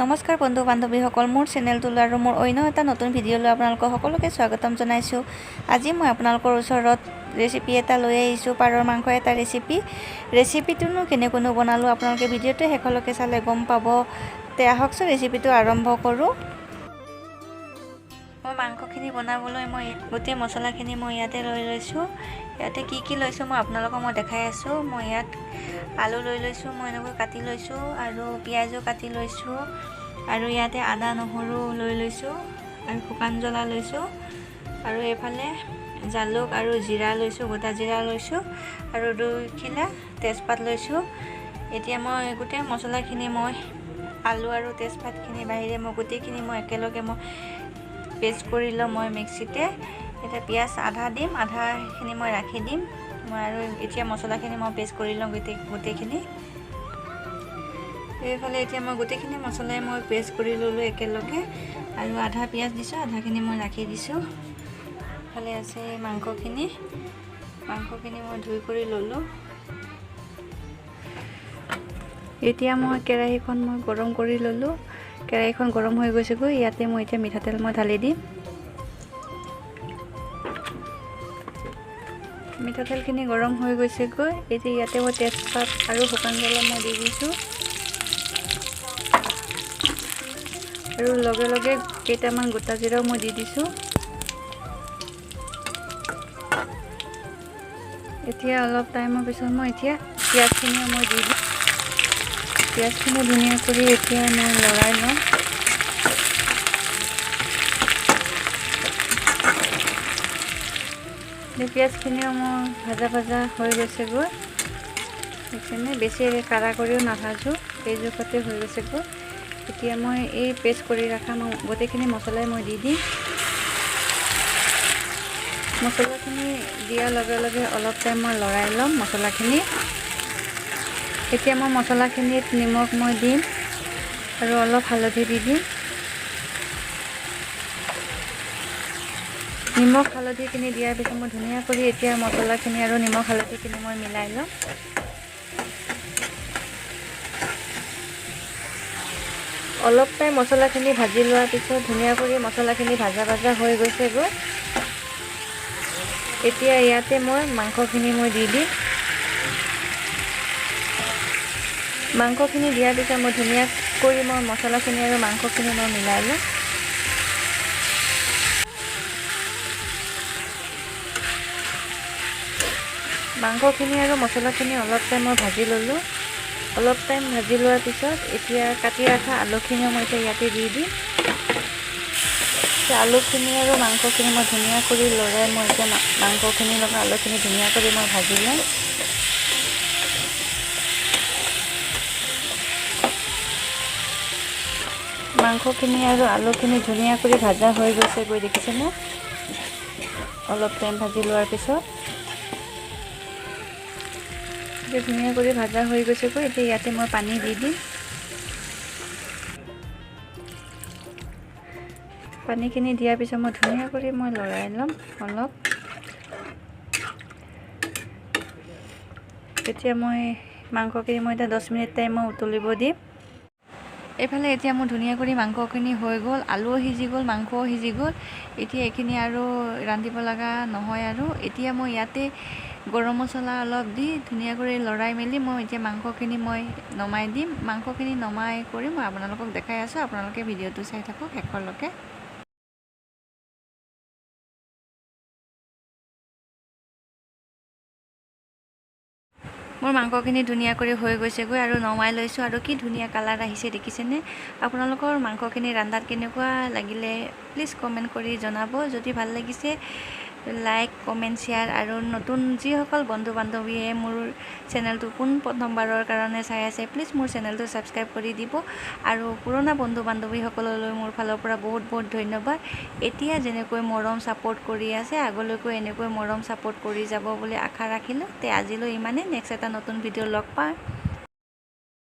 নমস্কাৰ বন্ধু বান্ধৱীসকল, মোৰ চেনেলটোলৈ আৰু মোৰ অন্য এটা নতুন ভিডিঅ'লৈ আপোনালোকক সকলোকে স্বাগতম জনাইছোঁ। আজি মই আপোনালোকৰ ওচৰত ৰেচিপি এটা লৈ আহিছোঁ, পাৰৰ মাংস এটা ৰেচিপি। ৰেচিপিটোনো কেনেকৈনো বনালোঁ আপোনালোকে ভিডিঅ'টো শেষলৈকে চালে গম পাব। তে আহকচোন ৰেচিপিটো আৰম্ভ কৰোঁ। মই মাংসখিনি বনাবলৈ মই গোটেই মছলাখিনি মই ইয়াতে লৈ লৈছোঁ। ইয়াতে কি কি লৈছোঁ মই আপোনালোকক মই দেখাই আছোঁ। মই ইয়াত আলু লৈ লৈছোঁ, মই এনেকৈ কাটি লৈছোঁ, আৰু পিঁয়াজো কাটি লৈছোঁ, আৰু ইয়াতে আদা নহৰু লৈ লৈছোঁ, আৰু শুকান জ্বলা লৈছোঁ, আৰু এইফালে জালুক আৰু জিৰা লৈছোঁ, গোটা জিৰা লৈছোঁ, আৰু 2 খিলা তেজপাত লৈছোঁ। এতিয়া মই গোটেই মছলাখিনি মই আলু আৰু তেজপাতখিনি বাহিৰে মই গোটেইখিনি মই একেলগে মই পেষ্ট কৰি ল'ম মই মিক্সিতে। এতিয়া পিঁয়াজ আধা দিম, আধাখিনি মই ৰাখি দিম মই। আৰু এতিয়া মছলাখিনি মই পেষ্ট কৰি লওঁ গোটেইখিনি। এইফালে এতিয়া মই গোটেইখিনি মছলাই মই পেষ্ট কৰি ল'লোঁ একেলগে, আৰু আধা পিঁয়াজ দিছোঁ, আধাখিনি মই ৰাখি দিছোঁ। ইফালে আছে মাংসখিনি, মাংসখিনি মই ধুই কৰি ল'লোঁ। এতিয়া মই কেৰাহীখন মই গৰম কৰি ল'লোঁ। কেৰাহীখন গৰম হৈ গৈছেগৈ। ইয়াতে মই এতিয়া মিঠাতেল মই ঢালি দিম। মিঠাতেলখিনি গৰম হৈ গৈছেগৈ। এতিয়া ইয়াতে মই তেজপাত আৰু শুকান জ্বলা মই দি দিছোঁ, আৰু লগে লগে কেইটামান গোটা জিৰাও মই দি দিছোঁ। এতিয়া অলপ টাইমৰ পিছত মই এতিয়া পিঁয়াজখিনিও মই দি দিম। পিঁয়াজখিনি ধুনীয়া কৰি এতিয়া মই লৰাই ল'ম। পিঁয়াজখিনিও মোৰ ভাজা ভাজা হৈ গৈছেগৈ, দেখিছেনে? বেছি কাঢ়া কৰিও নাভাজোঁ, এই জোখতে হৈ গৈছেগৈ। এতিয়া মই এই পেষ্ট কৰি ৰখা মই গোটেইখিনি মছলাই মই দি দিম। মছলাখিনি দিয়াৰ লগে লগে অলপ টাইম মই লৰাই ল'ম মছলাখিনি। এতিয়া মই মছলাখিনিত নিমখ মই দিম আৰু অলপ হালধি দি দিম। নিমখ হালধিখিনি দিয়াৰ পিছত মই ধুনীয়া কৰি এতিয়া মছলাখিনি আৰু নিমখ হালধিখিনি মই মিলাই ল'ম। অলপ টাইম মছলাখিনি ভাজি লোৱাৰ পিছত ধুনীয়া কৰি মছলাখিনি ভাজা ভাজা হৈ গৈছেগৈ। এতিয়া ইয়াতে মই মাংসখিনি মই দি দিম। মাংসখিনি দিয়াৰ পিছত মই ধুনীয়া কৰি মই মছলাখিনি আৰু মাংসখিনি মই মিলাই ল'ম। মাংসখিনি আৰু মছলাখিনি অলপ টাইম মই ভাজি ল'লোঁ। অলপ টাইম ভাজি লোৱাৰ পিছত এতিয়া কাটি ৰখা আলুখিনিও মই এতিয়া ইয়াতে দি দিম। আলুখিনি আৰু মাংসখিনি মই ধুনীয়া কৰি লৰাই মই এতিয়া মাংসখিনিৰ লগত আলুখিনি ধুনীয়া কৰি মই ভাজি ল'ম। মাংসখিনি আৰু আলুখিনি ধুনীয়া কৰি ভাজা হৈ গৈছেগৈ, দেখিছেনে? অলপ টাইম ভাজি লোৱাৰ পিছত এতিয়া ধুনীয়া কৰি ভাজা হৈ গৈছেগৈ। এতিয়া ইয়াতে মই পানী দি দিম। পানীখিনি দিয়াৰ পিছত মই ধুনীয়া কৰি মই লৰাই ল'ম অলপ। এতিয়া মই মাংসখিনি মই এতিয়া 10 মিনিট টাইম মই উতলিব দিম। এইফালে এতিয়া মোৰ ধুনীয়া কৰি মাংসখিনি হৈ গ'ল, আলুও সিজি গ'ল, মাংসও সিজি গ'ল। এতিয়া এইখিনি আৰু ৰান্ধিব লগা নহয় আৰু। এতিয়া মই ইয়াতে গৰম মছলা অলপ দি ধুনীয়া কৰি লৰাই মেলি মই এতিয়া মাংসখিনি মই নমাই দিম। মাংসখিনি নমাই কৰি মই আপোনালোকক দেখাই আছোঁ। আপোনালোকে ভিডিঅ'টো চাই থাকক শেষলৈকে। মোৰ মাংসখিনি ধুনীয়া কৰি হৈ গৈছেগৈ আৰু নমাই লৈছোঁ, আৰু কি ধুনীয়া কালাৰ আহিছে দেখিছেনে? আপোনালোকৰ মাংসখিনি ৰন্ধাত কেনেকুৱা লাগিলে প্লিজ কমেণ্ট কৰি জনাব। যদি ভাল লাগিছে লাইক, কমেণ্ট, শ্বেয়াৰ, আৰু নতুন যিসকল বন্ধু বান্ধৱীয়ে মোৰ চেনেলটো পোন প্ৰথমবাৰৰ কাৰণে চাই আছে, প্লিজ মোৰ চেনেলটো ছাবস্ক্ৰাইব কৰি দিব। আৰু পুৰণা বন্ধু বান্ধৱীসকললৈ মোৰ ফালৰ পৰা বহুত বহুত ধন্যবাদ। এতিয়া যেনেকৈ মৰম ছাপোৰ্ট কৰি আছে, আগলৈকো এনেকৈ মৰম ছাপোৰ্ট কৰি যাব বুলি আশা ৰাখিলোঁ। তে আজিলৈ ইমানেই। নেক্সট এটা নতুন ভিডিঅ' লগ পাম।